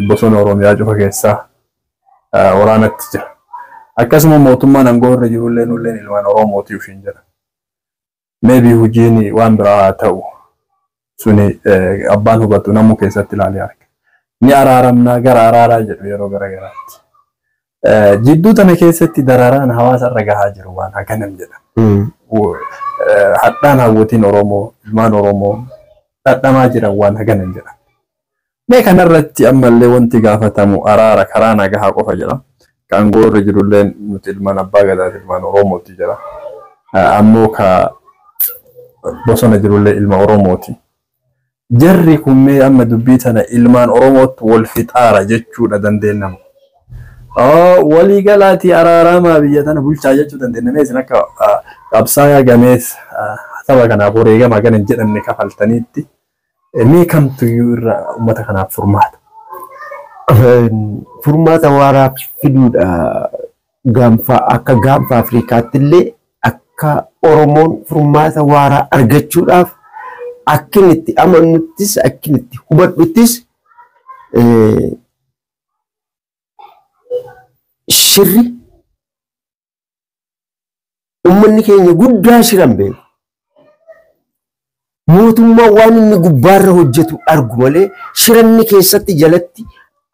Bosona Oromiyaa cufa keessaa waraanatti jira. Akkasuma mootummaan aangoo irra jirullee nulleen ilmaan Oromooti ofiin jedha. Maybe hojiin waan biraa haa ta'u, suni abbaan hubatu namuu keessatti ilaalee arga. Ni araaramnaa, gara araaraa jedhu yeroo gara garaatti. Jidduu tana keessatti dararaan hawaasa irra gahaa jiru waan haganam jedha. Hadhaan hawwatiin Oromoo, ilmaan Oromoo dhadhamaa jiran waan haganam jedha. Mee kanarratti ammallee wanti gaafatamu araara karaa nagahaa qofa jedha. Kan aangoo irra jirullee nuti ilmaan abbaa gadaati, ilmaan Oromooti jedha. Ammoo ka bosona jirullee ilma Oromooti. Jarri kun mee amma dubbii tana ilmaan Oromootti wal fixaara jechuudha dandeenyamu. Walii galaatii araaramaa biyya tana bulchaa jechuu dandeenya. Mee isin akka qabsaayaa gameessa saba kanaaf wareegama gana hin jedhamne kafaltaniitti, mee kamtuyyuu irra uummata kanaaf furmaata? Furmaata waaraa fiduudha. Gaanfa akka gaanfa Afrikaatti illee akka Oromoon furmaata waaraa argachuudhaaf, akkin itti amannuttis akkin itti hubadhuttis, shirri uummanni keenya guddaa shiran beeku. Mootummaan waan inni gubbaarra hojjetu argu malee shiranni keessatti jalatti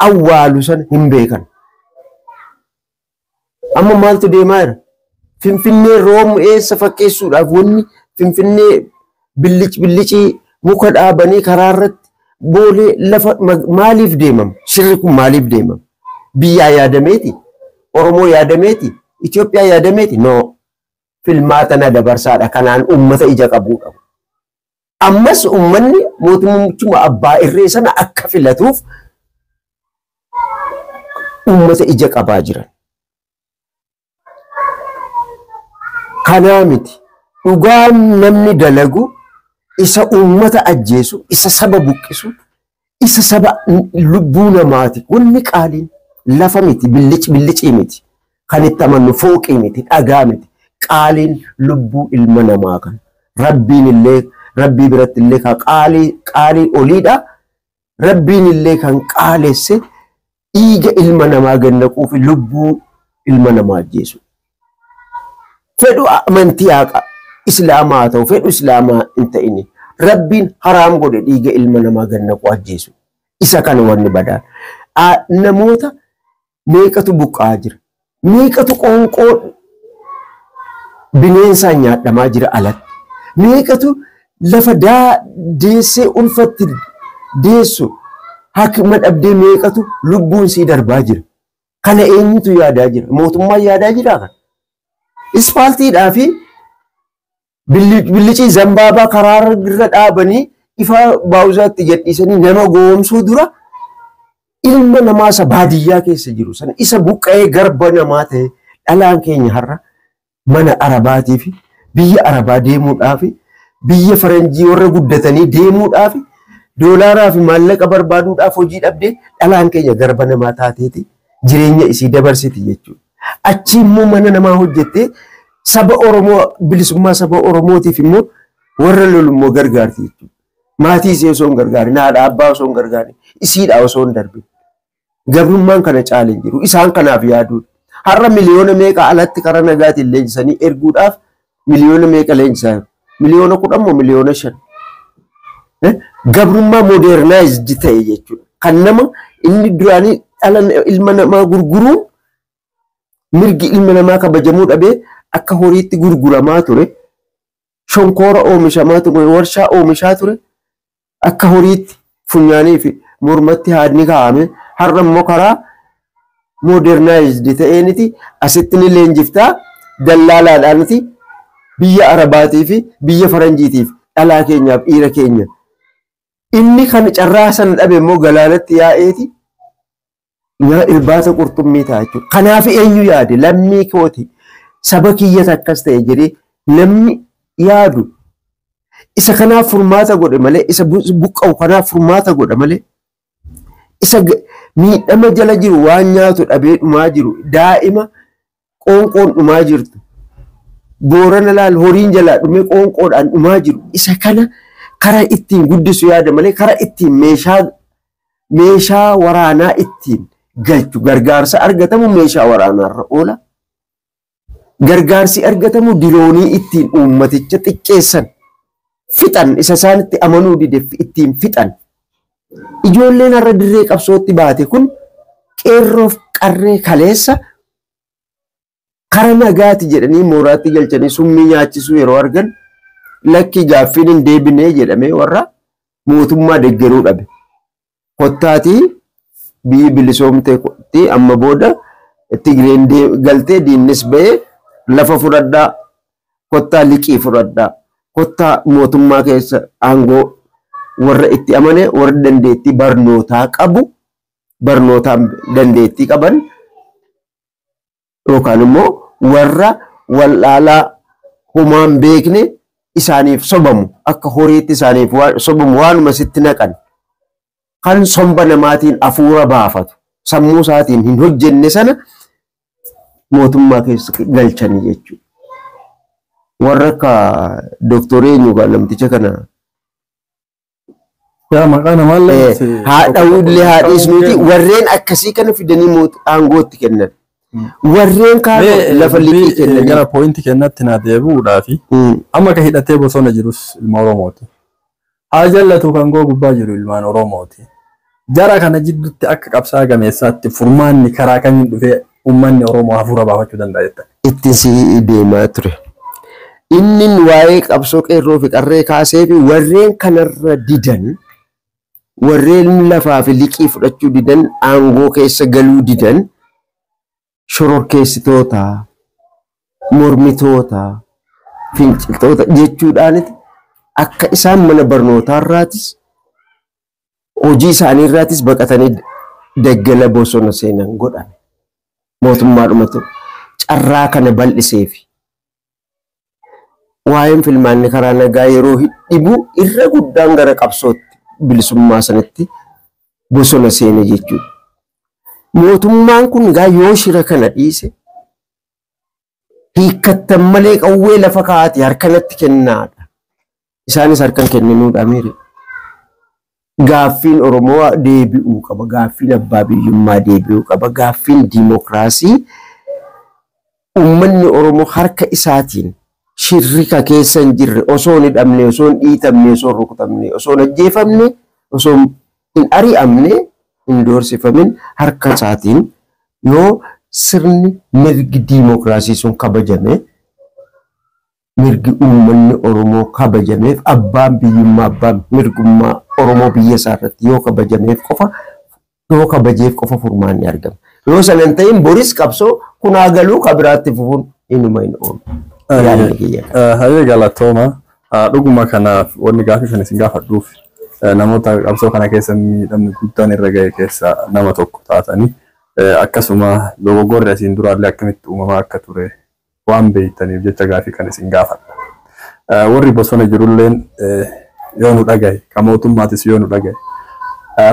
awwaalu sana hin beekan. Amma maaltu deemaa jira? Finfinnee Room eessa fakkeessuudhaaf wanni Finfinnee billic billicii muka dhaabanii karaa irratti boolee lafa maaliif deemama? Shirri kun maaliif deemama? Biyyaa yaadameeti? Oromoo yaadameeti? Itoophiyaa yaadameeti? No. Filmaata na dabarsaadha. Kanaan uummata ija qabuudha. Ammas uummanni mootummichuma abbaa irree sana akka filatuuf uummata ija qabaa jiran. Kanaa miti. Dhugaan namni dalagu isa uummata ajjeesu, isa saba buqqisu, isa saba lubbuu namaati. Wanni qaaliin lafa miti, billic billicii miti. Kan itti amannu fooqii miti, dhagaa miti. Qaaliin lubbuu ilma namaa kan. Rabbiin illee, Rabbii biratti illee kan qaalii qaalii oliidha. Rabbiin illee kan qaalesse dhiiga ilma namaa gannaquu fi lubbuu ilma namaa ajjeesu. Fedhu amantii haa Islaamaa haa ta'u, fedhu Islaamaa hin ta'ini. Rabbiin haraam godhe dhiiga ilma namaa gannaquu ajjeesu. Isa kana wanni badaan. Namoota meeqatu buqqa'aa jira? Meeqatu qoonqoo bineensaan nyaadhamaa jira alatti? Meeqatu lafa deessee ulfatti deessu hakima dhabdee, meeqatu lubbuun sii darbaa jira? Kana eenyutu yaadaa jira? Mootummaan yaadaa jiraa kana? Ispaaltiidhaa fi billicii zambaabaa karaa irra dhaabanii ifa baawuzaatti gadhiisanii nama goomsuu dura, ilma namaa isa baadiyyaa keessa jiru sana, isa buqqa'ee garba namaa ta'e, dhalaan keenya har'a mana arabaatii fi biyya arabaa deemuudhaa fi biyya faranjii warra guddatanii deemuudhaa fi doolaaraa fi maallaqa barbaaduudhaaf hojii dhabdee dhalaan keenya garba namaa taateeti jireenya isii dabarsiti jechuudha. Achi immoo mana namaa hojjettee saba Oromoo, bilisummaa saba Oromootiif immoo warra lolu immoo gargaarti jechuudha. Maatii isee osoo hin gargaarin, haadha abbaa osoo hin gargaarin, isiidha osoo hin darbin. Gabrummaan kana caale hin jiru. Isaan kanaaf yaaduudha. Har'a miliyoona meeqa alatti karaa nagaatiin leenjisanii erguudhaaf, miliyoona meeqa leenjisaa jiru? Miliyoona 10 moo miliyoona 5? Gabrummaa modernized ta'e jechuudha. Kan nama inni duraanii dhala ilma namaa gurguruun mirgi ilma namaa kabajamuu dhabee akka horiitti gurguramaa ture. Shonkoora oomishamaa ture, warshaa oomishaa ture. Akka horiitti funyaanii fi mormatti haadni kaa'ame, har'a immoo karaa modernized ta'eeniti asitti ni leenjiftaa, dallaalaadhaaniti biyya arabaatii fi biyya faranjiitiif dhalaa keenyaaf dhiira keenya. Inni kan carraa sana dhabe immoo galaanatti yaa'eeti irbaata qurxummii ta'a jechuudha. Kanaaf eenyu yaade, lammii kooti, saba kiyyata akkas ta'e jedhee namni yaadu isa kanaaf furmaata godhe malee, isa buqqa'u kanaaf furmaata godha malee, isa miidhama jala jiru, waan nyaatu dhabee dhumaa jiru, daa'ima qoonqoon dhumaa jirtu, Boorana laal, horiin jalaa dhumee qoonqoodhaan dhumaa jiru, isa kana karaa ittiin guddisu yaada malee karaa ittiin meeshaa Meeshaa waraanaa ittiin galchu, gargaarsa argatamu meeshaa waraanaarra oola. Gargaarsi argatamu diroonii ittiin uummaticha xiqqeessan, fixan, isa isaanitti amanuu dide ittiin fixan. Ijoolleen har'a dirree qabsootti baate kun qeerroof qarree kaleessa kara nagaati jedhanii mooraatti galchanii summii nyaachisuu yeroo argan, lakki gaaffiin hin deebinee jedhamee warra mootummaa deeggaruu dhabe. Kottaatii biyyi bilisoomteetti amma booda Tigreen galtee diinnis ba'ee lafa fudhadhaa, kottaa liqii fudhadhaa, kottaa mootummaa keessa aangoo warra itti amane, warra dandeettii barnootaa qabu, barnootaan dandeettii qaban yookaan immoo warra wallaalaa homaan beekne isaaniif sobamu, akka horiitti isaaniif sobamu, waanuma sitti naqan kan somba namaatiin afuura baafatu, sammuu isaatiin hin hojjenne sana mootummaa keessa galchanii jechuudha. Warra akka Dooktorii eenyu namticha kana Yaa maqaa namaallee haa dha'uullee haa dhiisnuuti, warreen akkasii kana fidanii aangootti kennan. Warreen kaan lafa liqii kennan. Gara pooyinti kennatti naa deebi'uudhaafi amma ka hidhatee bosona jirus ilma Oromooti. Haa jallatu kan goo gubbaa jiru ilmaan Oromooti. Jara kana jidduutti akka qabsaa gameessaatti furmaanni karaa kamiin dhufee uummanni Oromoo hafuura baafachuu danda'a jettan? Ittiin si deemaa ture. Inni waa'ee qabsoo qeerroo fi qarree kaasee fi warreen kanarra didan, warreen lafaa fi liqii fudhachuu didan, aangoo keessa galuu didan, shororkeessitoota, mormitoota, finciltoota jechuudhaaniti akka isaan mana barnootaarraatis hojii isaaniirraatis baqatanii daggala bosona seenan godhame. Mootummaadhumatu carraa kana bal'iseefi. Waa'een filmaanni karaa nagaa yeroo dhibu irra guddaan gara qabsootti bilisummaa sanatti bosona seene jechuudha. Mootummaan kun egaa yoo shira kana dhiise, hiikkattan malee qawwee lafa kaa'ati harkanatti kennaadha. Isaanis harkan kenninuudha miire. Gaaffiin Oromoo deebi'uu qaba. Gaaffiin abbaa biyyummaa deebi'uu qaba. Gaaffiin diimokiraasii uummanni Oromoo harka isaatiin shirrika keessa hin jirre, osoo hin hidhamne, osoo hin dhiitamne, osoo hin rukutamne, osoo hin ajjeefamne, osoo hin ari'amne, hin doorsifamin, harka isaatiin yoo sirni mirgi diimokiraasii sun kabajame, mirgi uummanni Oromoo kabajameef, abbaan biyyummaa, abbaan mirgummaa Oromoo biyya isaa irratti yoo kabajameef qofa, yoo kabajeef qofa furmaanni argama. Yoo sana hin ta'in boris qabsoo kunaa galuu ka biraatti fufuun inuma hin oolu. Yaadni kiyya kana. Hayyee, galatooma. Dhuguma kanaaf wanni gaaffii kana isin gaafadhuuf namoota qabsoo kana keessa miidhamni guddaan irra ga'e keessa nama tokko taatanii, akkasuma dogoggorri asiin duraallee akkamitti uumamaa akka ture waan beektaniif jecha gaaffii kana isin gaafadha. Warri bosona jirulleen yoo nu dhagaye, kan mootummaatis yoo nu dhagaye,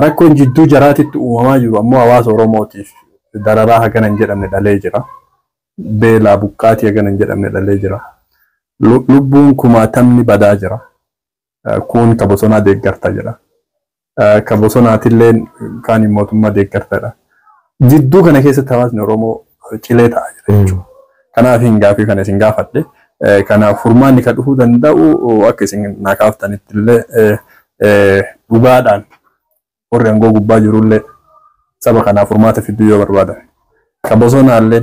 rakkoon jidduu jaraatitti uumamaa jiru ammoo hawaasa Oromootiif dararaa hagana hin jedhamne dhalee jira. Beelaa buqqaatii hagana hin jedhamne dhalee jira. Lubbuun kumaatamni badaa jira. Kun ka bosonaa deeggarta jedha. Ka bosonaatillee kaan mootummaa deeggartadha. Jidduu kana keessatti hawaasni Oromoo cilee ta'aa jira jechuudha. Kanaaf hin gaaffii kana isin gaafadhe. Kanaaf furmaanni kan dhufuu danda'u akka isin naa kaaftanitti illee dhugaadhaan warri aangoo gubbaa jirullee saba kanaaf furmaata fiduu yoo barbaadan. Ka bosonaallee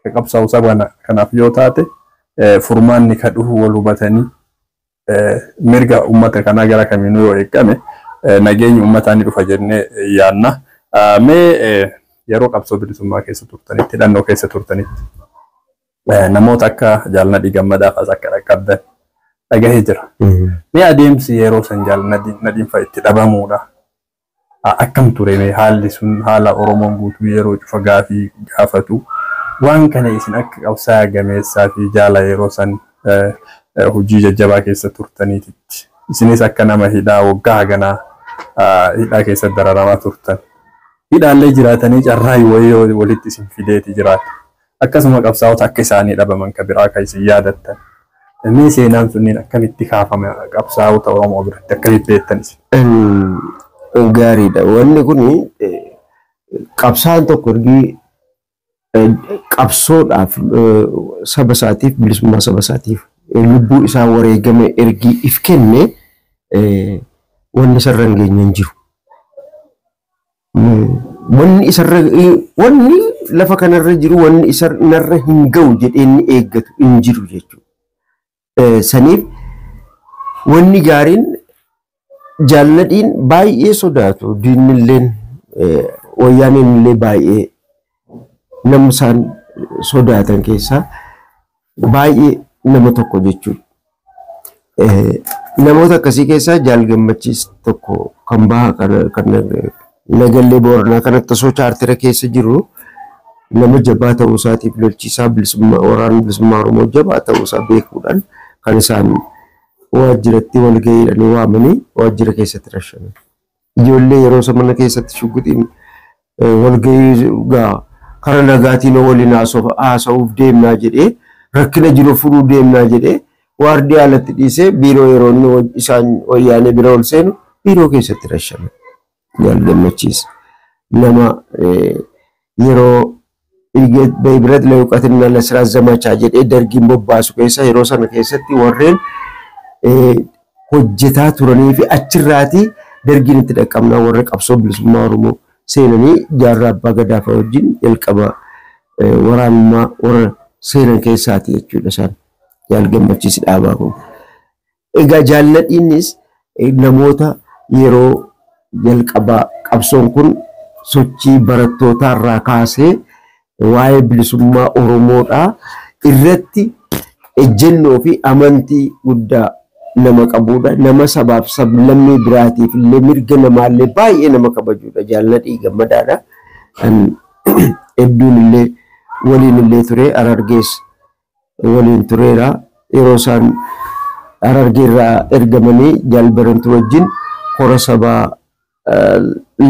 ka qabsaa'u saba kanaaf yoo taate, furmaanni kan dhufu wal hubatanii mirga uummata kanaa gara kamiinuu yoo eegame nageenyi uummataa ni dhufa jennee yaadna. Mee yeroo qabsoo bilisummaa keessa turtanitti, hidhannoo keessa turtanitti, namoota akka Jaalnadhii Gammadaa fa'as akka dhaqqabdan dhagahee jira. Mee adeemsi yeroo san Jaalnadhiin fa'a itti dhabamuudha? Akkam ture mee haalli sun, haala Oromoon guutuu yeroo cufa gaafii gaafatu, waan kana isin akka qabsaa gameessaa fi jaala yeroo san hojii jajjabaa keessa turtaniititti, isinis akka nama hidhaa waggaa haganaa hidhaa keessa dararamaa turtan, hidhaallee jiraatanii carraa wayii walitti isin fideeti jiraata. Akkasuma qabsaa'ota akka isaanii dhabaman ka biraa kan isin yaadattan. Mee seenaan sunniin akkamitti kaafame qabsaa'ota Oromoo biratti, akkamitti beektan isin? Gaariidha. Wanni kun qabsaan tokko ergi qabsoodhaaf saba isaatiif, bilisummaa saba isaatiif lubbuu isaa wareegame, ergi if kenne, wanni isarra hin geenye hin jiru. Wanni isarra, wanni lafa kanarra jiru, wanni isarra hin ga'u jedhee inni eeggatu hin jiru jechuudha. Saniif wanni gaariin jaalladhiin baay'ee sodaatu, diinilleen wayyaaneen illee baay'ee nama isaan sodaatan keessaa baay'ee nama tokko jechuudha. Namoota akkasii keessaa Jaal Gammachiis tokko kan baha kan Nagallee Booranaa kanatti osoo chaartira keessa jiru nama jabaa ta'uu isaatiif, lolchiisaa bilisummaa, waraana bilisummaa Oromoo jabaa ta'uu isaa beekuudhaan kan isaan waajjiratti wal gahiidhaan waamanii waajjira keessatti rashanan. Ijoollee yeroo isa mana keessatti shugguxiin walgahii gaa karaa nagaatiin waliin haasa'uuf deemnaa jedhee, rakkina jiru furuu deemnaa jedhee waardiyaa alatti dhiisee biiroo yeroo inni isaan wayyaanee bira ol seenu biiroo keessatti rashanan. Jaal Gammachiis nama yeroo በህብረት ለእውቀትና ለስራ ዘመቻ jedhee dargiin bobbaasu keessa yeroo sana keessatti warreen hojjetaa turanii fi achirraatii dargiin itti dhaqqabnaa warra qabsoo bilisummaa Oromoo seenanii Jaarraa Abbaa Gadaa fa'a wajjin jalqaba waraanummaa warra seenan keessaati jechuudha isaan, Jaal Gammachiis Dhaabaa kun. Egaa jaalladhiinis namoota yeroo jalqabaa qabsoon kun sochii barattootaarraa kaasee waa'ee bilisummaa Oromoodhaa irratti ejjennoo fi amantii guddaa nama qabudha. Nama sabaaf sablammii biraatiif illee mirga namaallee baay'ee nama kabajudha. Jaalladhii Gammadaadha. Hedduun illee waliin illee ture. Harargees waliin tureera. Yeroo isaan Harargeerraa ergamanii Jaalbarantuu wajjin kora sabaa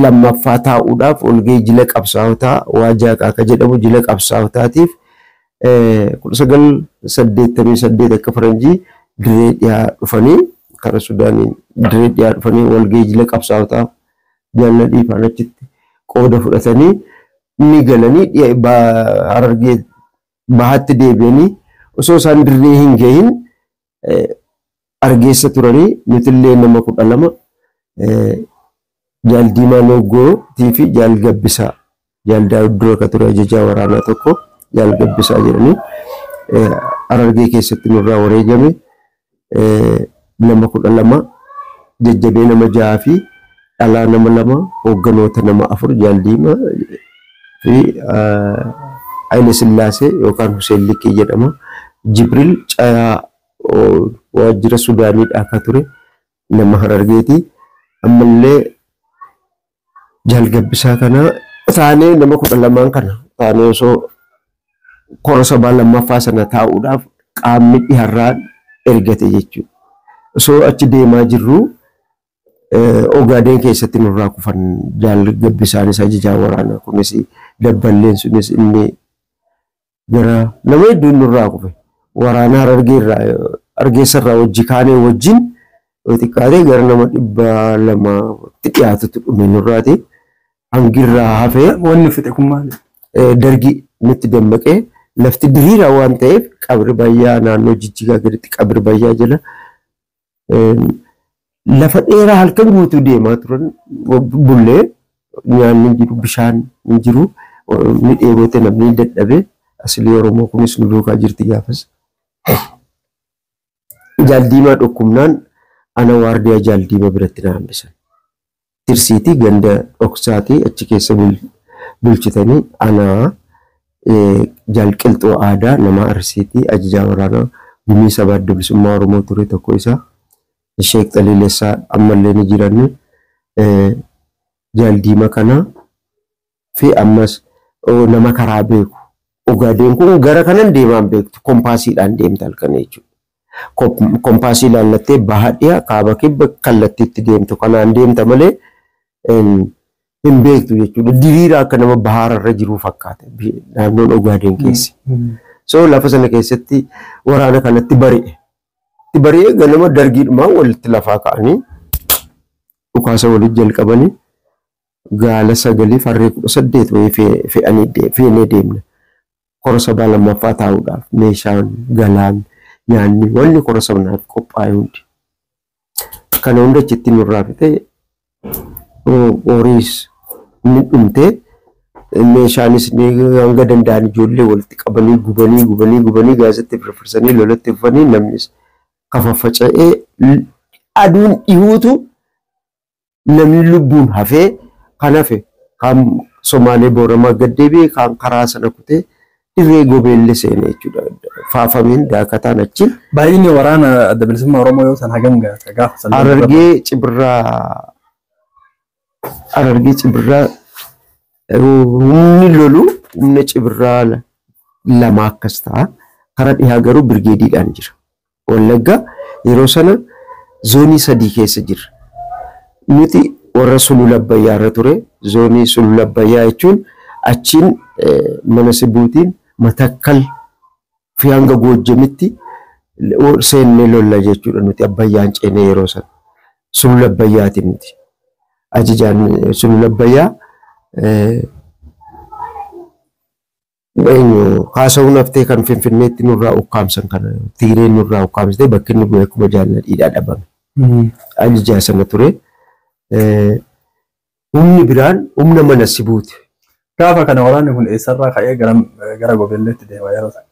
lammaffaa taa'uudhaaf walgahii jila qabsaa'otaa Waajjaa Qaaka jedhamu jila qabsaa'otaatiif 1988 akka faranjii diree dhiyaa dhufanii, karaa Sudaaniin diree dhiyaa dhufanii walgahii jila qabsaa'otaa Jaalladhii faana achitti qooda fudhatanii ni galanii Harargee bahaatti deebi'anii osoo isaan dirree hin gahin argeessa turanii nutillee nama 12, Jaal Diimaa Noggootii fi Jaal Gabbisaa, Jaal Daawud dura ka ture ajajaa waraanaa tokko Jaal Gabbisaa jedhanii Harargee keessatti nurraa wareegame, nama 12, jajjabee nama jaha fi dhalaa nama lama, hoogganoota nama afur, Jaal Diimaa fi Haile Sillaasee yookaan Hussein Liqqii jedhama. Jibril Cayaa waajjira Sudaaniidhaa akka ture nama Harargeeti. Ammallee Jaal Gabbisaa kana taanee nama 12n kana taanee osoo kora sabaa lammaffaa sana taa'uudhaaf qaamni dhiharraa ergate jechuudha. Osoo achi deemaa jirru Ogaadeen keessatti nurraa kufan. Jaal Gabbisaanis ajajaa waraanaa kunis, dabballeen sunis, inni gara nama hedduun nurraa kufe. Waraana Harargeerraa Hargeessarraa wajji kaanee wajjin yoo xiqqaate gara nama 200tti dhiyaatutu dhume nurraati. Hangirraa hafee. Wanni fixe kun maali? Dargi nutti dammaqee lafti diriiraa waan ta'eef Qabri Bayyaa naannoo Jijjigaa gaditti Qabri Bayyaa jala lafa dheeraa halkan guutuu deemaa turan bullee, nyaanni hin jiru, bishaan hin jiru, ni dheebote, namni dadhabe. Asilii Oromoo kunis nu duukaa jirti gaafas. Jaaldiimaa dhukkubnaan ana waardiyaa Jaaldiimaa biratti na hambisan. Tirsiitii ganda dhoksaatii achi keessa bulchitanii ana Jaalqilxoo Aadaa nama Arsiitii ajajaa waraanaa gumii sabaa adda bilisummaa Oromoo ture tokko isaa, Sheek Xaliilessaa ammallee ni jiranni, Jaaldiimaa kana fi ammas nama karaa beeku. Ogaadeen kun gara kanan deemaan beektu, kompaasiidhaan deemta halkan jechuudha. Kompaasii ilaallattee baha, dhiya, kaaba, kibba kallattiitti deemtu kanaan deemta malee hin beektu jechuudha. Diriiraa akka nama bahaararra jiru fakkaata naannoon Ogaadeen keessi. So lafa sana keessatti waraana kanatti bari'e. Itti bari'ee ganama dargiidhumaan walitti lafaa ka'anii Dhukaasa waliin jalqabanii gaala 9 harree 18 wayii fe'anii fe'nee deemna. Kora sabaa lammaffaa taa'uudhaaf meeshaan, galaan, nyaanni wanni kora sabaaf qophaa'e hundi. Kana hunda achitti nurraa fixee horiis ni dhumtee meeshaanis hanga danda'an ijoollee walitti qabanii gubanii gubanii gubanii gaazatti firfirsanii lolatti fufanii namnis kafaffaca'ee aduun dhihuutu namni lubbuun hafee kan hafe kan Somaalee Booramaa gad deebi'e kan karaa sana kutee dirree gobeellee seene jechuudha. Faafameen daakataan achiin. Baay'inni waraana Adda Bilisummaa Oromoo yoo san hagam gaafa san? Harargee Cibirraa humni lolu humna Cibirraa 2 akkas ta'a. Karaa dhihaa garuu birgeediidhaan jira. Wallagga yeroo sana zoonii 3 keessa jira. Nuti warra Sulula Abbayyaa irra ture. Zoonii Sulula Abbayyaa jechuun achiin mana Sibuutiin Matakkal fi hanga Goojjamitti seennee lolla jechuudha nuti Abbayyaan ceenee yeroo sana. Sulula Abbayyaatiin nuti. Ajajaan Sulula Abbayyaa haasa'uun haftee kan Finfinneetti nurraa ukkaamsan kana Tigreen nurraa ukkaamsitee bakki inni bu'e akkuma jaalladhiidhaa dhabame. Ajajaa sana ture. Humni biraan humna mana Sibuuti. Gaafa kana waraanni kun eessarraa ka'ee gara Gobeelleetti deema yeroo sana?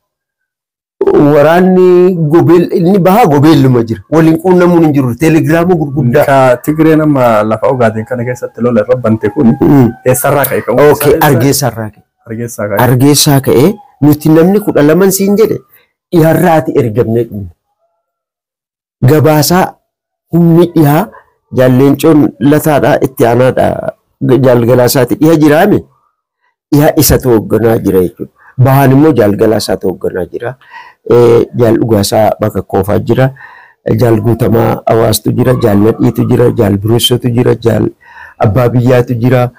Waraanni Gobeel inni bahaa Gobeelluma jira. Waliin quunnamuun hin jiru. Teelegiraama gurguddaa. Ka Tigreen amma lafa Ogaadeen kana keessatti lola irra bante kun eessarraa ka'e? Okay, Argeessaarraa ka'e. Argeessaa ka'e. Argeessaa ka'ee nuti namni 12 siin jedhe dhiyaarraati ergamnee dhumne. Gabaasaa humni dhiyaa Jaalleencoon Lataadhaa itti aanaadhaa Jaalgalaasaati dhiya jiraame dhiyaa isatu hoogganaa jira jechuudha. Bahaan immoo Jaalgalaasaatu hoogganaa jira. Jaal Dhugaasaa bakka koofaa jira. Jaal Guutamaa Hawaastu jira. Jaal Nadhiitu jira. Jaal Bireessotu jira. Jaal Abbaa Biyyaatu jira.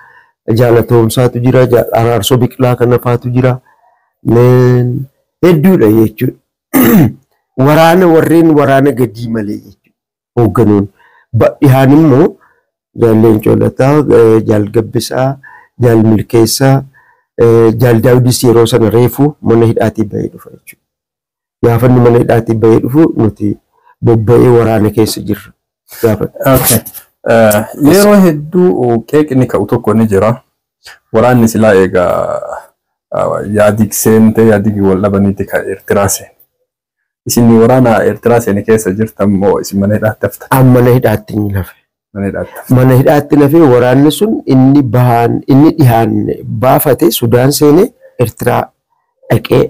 Jaal Atoomsaatu jira. Jaal Araarsoo Biqilaa kana faatu jira. Hedduudha jechuudha. Waraana warreen waraana gadii malee jechuudha. Hoogganoon. Dhihaan immoo Jaal Leencoo Lataa, Jaal Gabbisaa, Jaal Milkeessaa, Jaal Daawudis yeroo sana reefu mana hidhaatii bahee dhufa jechuudha. Gaafa inni mana hidhaatii bahee dhufu nuti bobba'ee waraana keessa jirra. Gaafa. Yeroo hedduu qeeqni ka'u tokko ni jira. Waraanni silaa egaa Yaadig seentee Yaadigii wal dhabaniiti kan Eertiraa seene. Isin waraana Eertiraa seene keessa jirtan moo isin mana hidhaatti haftan? An mana hidhaatti hin hafe. Mana hidhaatti haftan. Mana hidhaatti nafee waraanni sun inni bahaan inni dhihaan baafate Sudaan seenee Eertiraa dhaqee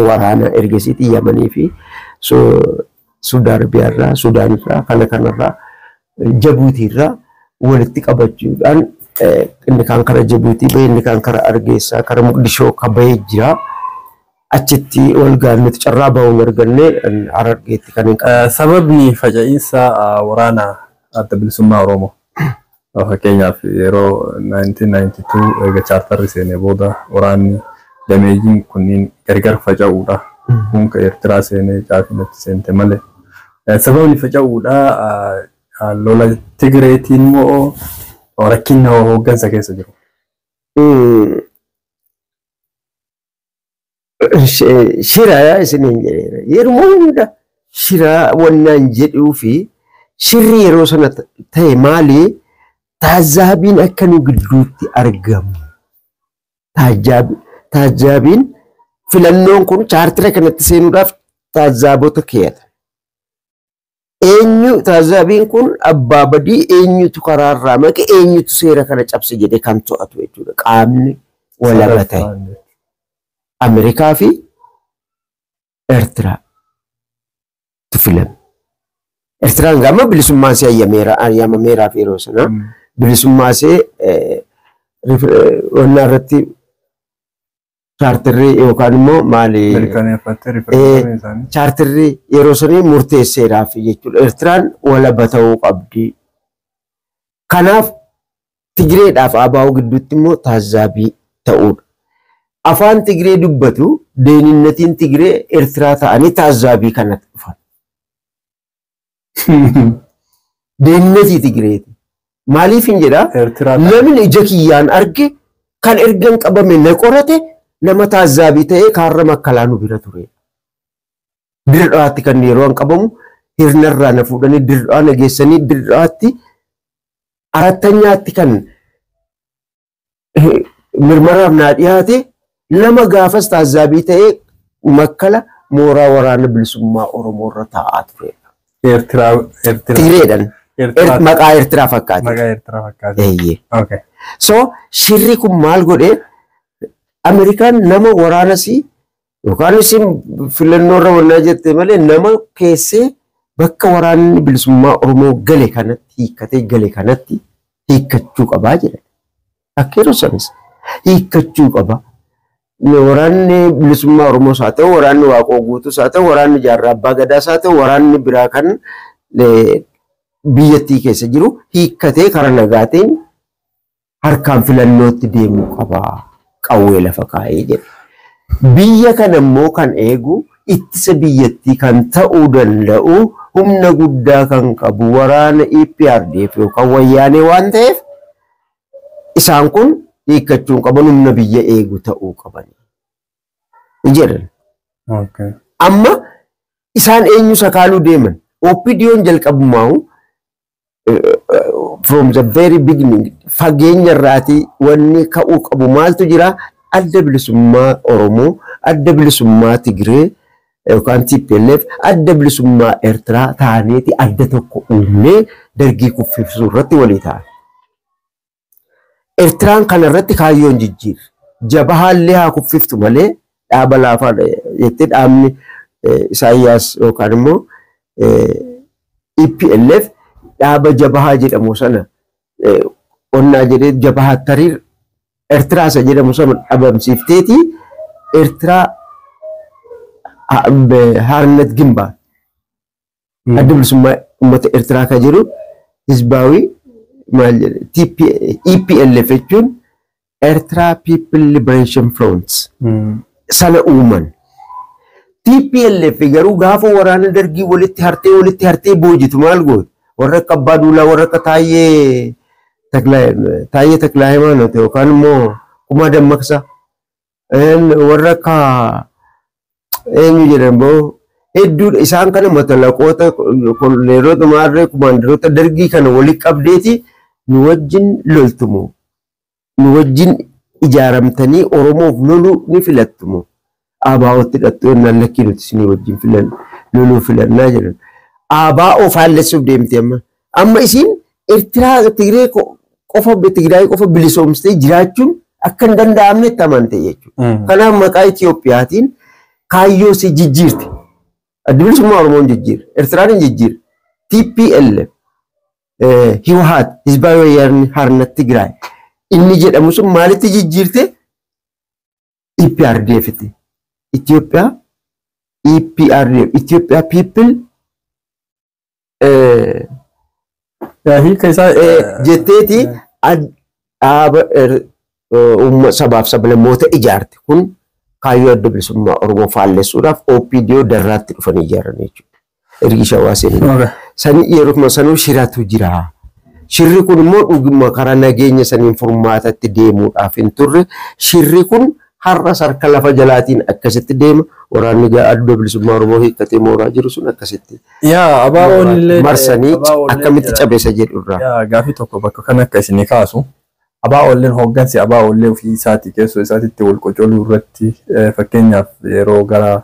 waraana ergasiitti Yamanii fi Suudi Arabiyaarraa, Sudaanirraa, kana kanarraa, Jabuutiirraa walitti qabachuudhaan inni kaan kara Jabuutii bahee inni kaan kara Argeessaa, kara Muqdishoo ka bahee jira. Achitti wal gaannuti carraa bahuun arganne Harargeetti kan hin Sababni faca'iinsa waraana Adda Bilisummaa Oromoo fakkeenyaaf yeroo 1992 erga chaartarri seenee booda waraanni dameeyyiin kunniin gargar faca'uudha. Kun ka Eertiraa seenee caafiin achi seente malee. Sababni faca'uudha lola Tigreetiin moo rakkina hooggansa keessa jiru? Shira isiniin jedheera. Yeroo hunda shira wannaan jedhuu fi shirri yeroo sana ta'e maali? Taazzaabiin akka nu gidduutti argamu. Taazzaabiin filannoon kun chaartira kanatti seenuudhaaf taazzaabota keeyata. Eenyu taazzaabiin kun abbaa badii eenyutu karaarraa maqe eenyutu seera kana cabse jedhee kan to'atu jechuudha. Qaamni walaba ta'e. Ameerikaa fi Eertiraa filame. Eertiraan gama bilisummaa ishee ayyamameeraaf yeroo sana bilisummaa ishee wannaa irratti chaartirri yookaan immoo maali chaartirri yeroo sanii murteesseeraaf jechuudha. Eertiraan walaba ta'uu qabdi. Kanaaf Tigreedhaaf ABO gidduutti immoo taazzaabii ta'uudha. Afaan Tigree dubbatu deeninnatiin Tigree Eertiraa ta'anii taazzaabii kanatti dhufan. Deemnatii Tigireeti. Maaliif hin jedhaa? Namni ija kiyyaan arge kan ergan qabame na qorate nama taazzaabii ta'ee kaarra makkalaa nu bira ture. Dirqaatti kan yeroo an qabamu hirnarraa na fuudhanii dirqaa na geessanii dirqaatti arattanyaatti kan mirmaraaf naa dhiyaate nama gaafas taazzaabii ta'ee makkala mooraa waraana bilisummaa Oromoo irra taa'aa ture. Tigireedhaan. Maqaa Eertiraa fakkaate. Maqaa Eertiraa fakkaate. So shirri kun maal godhee Ameerikaan nama waraanasii yookaan isin filannoo irra wannaa jette malee nama keessee bakka waraanni bilisummaa Oromoo gale kanatti hiikkatee gale kanatti hiikkachuu qabaa jedhan. Akka yeroo sanis hiikkachuu qaba. Waraanni bilisummaa Oromoos haa ta'u, waraanni Waaqoo Guutuus haa ta'u, waraanni Jaarraa Abbaa Gadaas haa ta'u, waraanni biraa kan biyyattii keessa jiru hiikkatee karaa nagaatiin harkaan filannootti deemuu qaba. Qawwee lafa kaa'ee jedha. Biyya kana immoo kan eegu ittisa biyyattii kan ta'uu danda'u humna guddaa kan qabu waraana EPRDF yookaan wayyaanee waan ta'eef isaan kun hiikkachuun qaban humna biyya eegu ta'uu qaban jedhan. Amma isaan eenyu sakaaluu deeman? OPDO'n jalqabumaa'u from the very beginning fageenya irraatii wanni ka'uu qabu maaltu jira? Adda bilisummaa Oromoo, adda bilisummaa Tigree yookaan TPLF, adda bilisummaa Eertiraa ta'aniiti adda tokko uumnee dargii kuffisuu irratti walii ta'an. Eertiraan kana irratti kaayyoon jijjiirre. Jabahaallee haa kuffiftu malee dhaaba laafaadha jettee dhaabni Isaayyaas yookaan immoo EPLF dhaaba jabahaa jedhamu sana onnaa jedhee jabahaa tariir Eertiraa isa jedhamu sana dhabamsiifteeti Eertiraa Haarnet Gimbaa adda bilisummaa uummata Eertiraa kan jedhu Hizbaawii maal jedhe EPLF jechuun Eertiraa People Liberation Front sana uuman. TPLF garuu gaafa waraana dargii walitti hartee boojitu maal goote? Warra akka Abbaa Duulaa, warra akka Taayyee Taklaa Hayimaanoot yookaan immoo Kumaa Dammaqsaa, warra akka eenyu jedhan boo hedduudha. Isaan kana matalaqoota, kolleerota maarree, kumaandaroota dargii kana walitti qabdeeti nu wajjin loltumu, nu wajjin ijaaramtanii Oromoof loluu ni filattumu. ABO'tti hidhattu yennaan lakkii nuti isinii wajjin loluu filannaa jedhan. ABO faallessuuf deemti amma. Amma isiin Eertiraa Tigree qofa Tigraay qofa bilisoomsitee jiraachuun akka hin danda'amnetti amante jechuudha. Kanaaf maqaa Itiyoophiyaatiin kaayyoo si jijjiirte. Adda bilisummaa Oromoo hin jijjiirre. Eertiraan hin jijjiirre. TPLF Hiwaat Hizbaawi Wayyaanee Haarnet Tigraay inni jedhamu sun maalitti jijjiirte? EPRDF'tti. Itoophiyaa EPRDF Itoophiyaa People Hiika isaa jetteeti dhaaba sabaaf sablammoota ijaarte kun kaayyoo adda bilisummaa Oromoo faallessuudhaaf OPDO darraatti dhufanii ijaaran jechuudha. Ergi shawaa seenanii. Sani yeroo sanuu shiratu jira. Shirri kun immoo dhuguma karaa nageenya saniin furmaatatti deemuudhaaf hin turre. Shirri kun har'a sarka lafa jalaatiin akkasitti deema. Waraanni adda bilisummaa Oromoo hiikkatee mooraa jiru sun akkasitti. Yaa ABO'n illee marsanii akkamitti cabeessa jedhu irraa. Yaa gaafii tokko bakka kan akka isinii kaasu ABO'n hooggansi ABO'n ofii isaatii keessoo isaatiitti wal qocoluu irratti fakkeenyaaf yeroo gara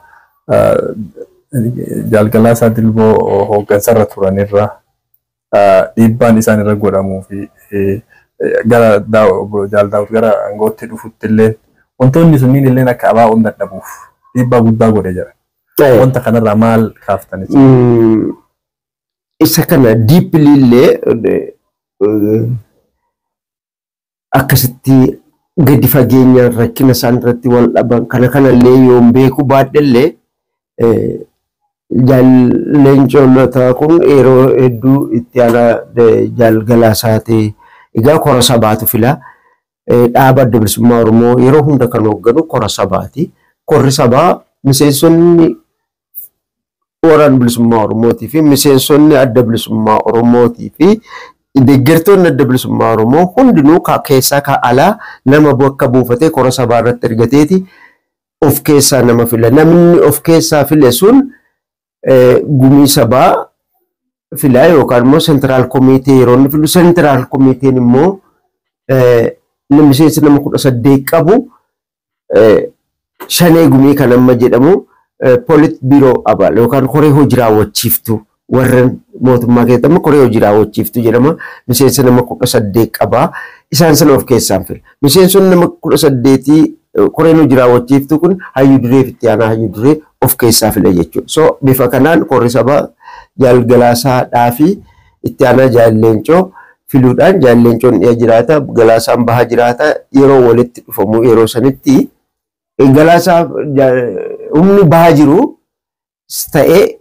Jaalgalaasaa Dilboo hooggansarra turanirra dhiibbaan isaan irra godhamuu fi gara Jaal Daawud gara aangootti dhufutti illee wantoonni sunniin illee akka ABO'n dadhabuuf dhiibbaa guddaa godhe jira. Wanta kanarraa maal kaaftani? Isa kana diippilii illee akkasitti gadi fageenyaan rakkina isaan irratti wal dhaban kana kanallee yoon beeku baadhellee Jaal Leencoo Lataa kun yeroo hedduu itti aanaa Jaal Galaasaa ta'e egaa kora sabaatu fila. Dhaaba adda bilisummaa Oromoo yeroo hunda kan hoogganu kora sabaati. Korri sabaa miseensonni Waraana Bilisummaa Oromootii fi miseensonni Adda Bilisummaa Oromootii fi deeggartoonni Adda Bilisummaa Oromoo hundinuu keessaa ka alaa nama bakka buufatee kora sabaa irratti ergateeti of keessaa nama fila. Namni of keessaa file sun gumii sabaa filaa yookaan immoo central committee yeroo inni filu, central committeen immoo miseensa nama 18 qabu, shanee gumii kan amma jedhamu, politburo abaal yookaan koree hojii raawwachiiftuu, warra mootummaa keessatti amma koree hojii raawwachiiftuu jedhama. Miseensa nama 18 qabaa. Isaan sana of keessaan fila. Miseensonni nama 18 koreen hojii raawwachiiftuu kun hayyuu duree fi itti aanaa hayyuu duree of keessaa fila jechuudha. So bifa kanaan korri sabaa Jaal Galaasaa fi itti aanaa Jaal Leencoo filuudhaan, Jaal Leencoon dhiya jiraata, Galaasaan baha jiraata, yeroo walitti dhufamu yeroo sanitti Galaasaa humni baha jiru ta'ee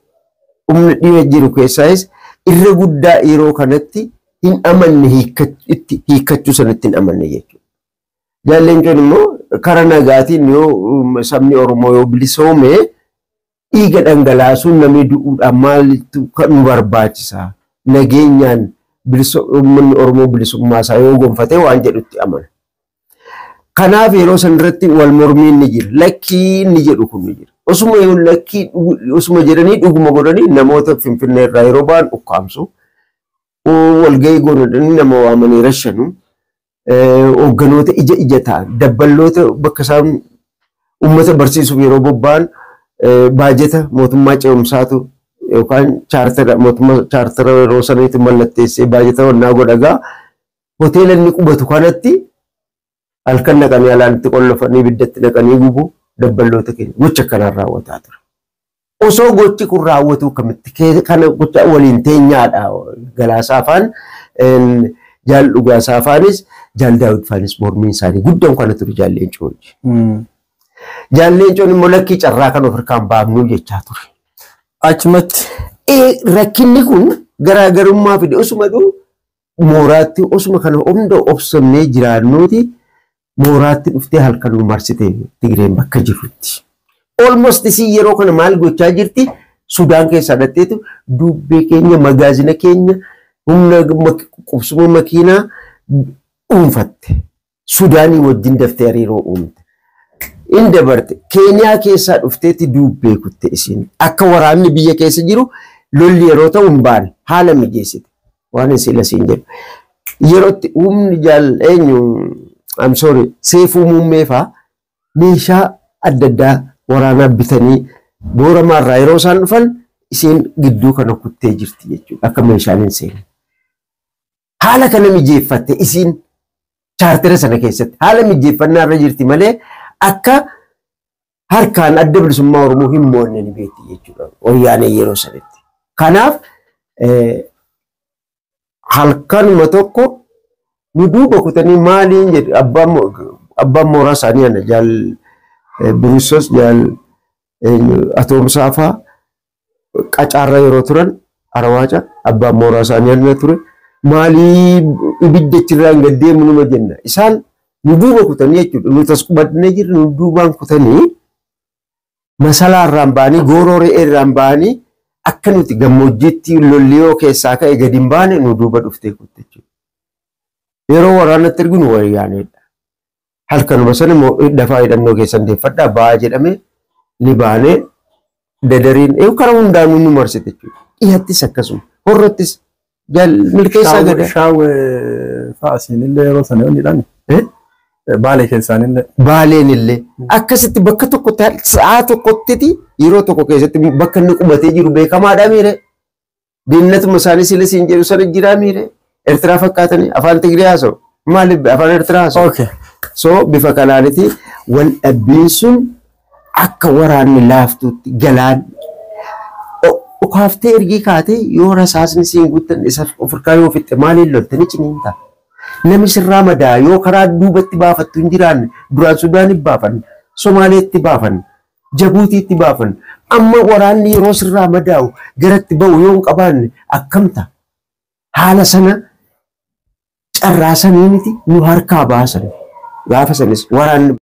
humni dhiya jiru keessaayis irra guddaa yeroo kanatti hin amanne, hiikkachuu sanatti hin amanne jechuudha. Jaal Leencoon immoo karaa nagaatiin yoo sabni Oromoo yoo bilisoome dhiiga dhangalaasuun, namni du'uudhaan maalitu nu barbaachisa? Nageenyaan uummanni Oromoo bilisummaa isaa yoo gonfate waan jedhutti amana. Kanaaf yeroo san irratti wal mormiin ni jira. Lakkii inni jedhu kun ni jira. Osuma yoo lakkii osuma jedhanii dhuguma godhanii namoota Finfinnee irraa yeroo ba'an ukkaamsu. Walgahii godhanii nama waamanii rashanu. Hoogganoota ija ija ta'an, dabballoota bakka isaan uummata barsiisuuf yeroo bobba'an baajeta mootummaa ce'umsaatu yookaan chaartara mootummaa chaartara yeroo saniitti mallatteessee baajeta wannaa godhagaa, hoteela inni qubatu kanatti halkan naqanii alaanitti qollofanii ibiddatti naqanii gubu. Dabballoota keenya gocha akkanaan raawwataa ture. Osoo gochi kun raawwatu kamitti kana gocha waliin teenyaadha. Galaasaa afaan, Jaal Dhugaasaa afaanis, Jaal Daawit faanis mormiin isaanii guddaan kana ture Jaal Leencoo wajjin. Jaal Leencoon immoo lakkii, carraa kan of harkaan baafnuu jechaa ture. Achumatti. Rakkinni kun garaagarummaa fide. Osuma mooraatti osuma kana hunda obsannee jiraannuuti mooraatti dhuftee halkan nu marsite Tigreen bakka jirrutti. Almost isii yeroo kana maal gochaa jirti? Sudaan keessaa dhatteetu dubbee keenya, magaazina keenya, humna qubsuma makiinaa dhuunfatte. Sudaanii wajjin daftee hariiroo uumte. In dabarte, Keeniyaa keessaa dhufteetti dubbee kutte isiin. Akka waraanni biyya keessa jiru lolli yeroo ta'u hin baane haala mijeessite. Waan isin lasiin jedhu. Yerootti humni jaal eenyu, I'm sorry, Seefuu Muummee fa'aa meeshaa adda addaa waraanaa bitanii Booramaarraa yeroo isaan dhufan isheen gidduu kana kuttee jirti jechuudha. Akka meeshaan hin seenne. Haala kana mijeeffatte isiin chaartera sana keessatti haala mijeeffannaa irra jirti malee akka harkaan Adda Bilisummaa Oromoo hin mo'anne ni beekti jechuudha. Wayyaanee yeroo sanatti. Kanaaf halkanuma tokko nu duuba kutanii maaliin jedhu, abbaan mooraa isaanii ana, Jaal Birisos, Jaal Atoomsaa fa'aa qacaarra yeroo turan Arawaaca abbaan mooraa isaanii ana ture. Maalii ibidda achirraa hin gaddeemu numa jenna. Isaan nu duuba kutanii jechuudha. Nu tas qubannee jirru nu duubaan kutanii masalaarraan ba'anii, gooroo re'eerraan ba'anii, akka nuti gammoojjiitti lolliyoo keessaa ka'e gadi hin baane nu duuba dhuftee kutte jechuudha. Yeroo waraanatti erginu wayyaaneedha. Halkanuma sana immoo dafaa hidhannoo keessan deeffadhaa ba'aa jedhame, ni baanee dadariin karaa hundaanuu nu marsite jechuudha. Dhiyaattis akkasuma, horrattis Milkeessaa Gadaa. Shaawee fa'a siinillee yeroo sana yoo hidhan. Baalee keessaanillee. Baaleen illee akkasitti bakka tokkotti sa'aa tokkotti yeroo tokko keessatti bakka inni qubatee jiru beekamaadha miire. Diinatuma isaanii sila siin jedhu sana jiraa miire. Eertiraa fakkaatanii afaan Tigree haasa'u. Maaliif afaan Eertiraa haasa'u? So bifa kanaaniti wal dhabbiin sun akka waraanni laaftuutti galaan dhukaaftee ergii kaatee yoo rasaasni siin guuttan isa ofirkaa yoo fixxe maaliin loltanii ciniinta? Namni sirraa madaa yoo karaa duubatti baafattu hin jiraanne, duraan Sudaanitti baafanne, Somaaleetti baafanne, Jabuutiitti baafanne, amma waraanni yeroo sirraa madaa'u garatti ba'u yoo hin qabaanne akkam ta'a? Haala sana carraa sanii miti nu harkaa baasan. Gaafa sanis waraanni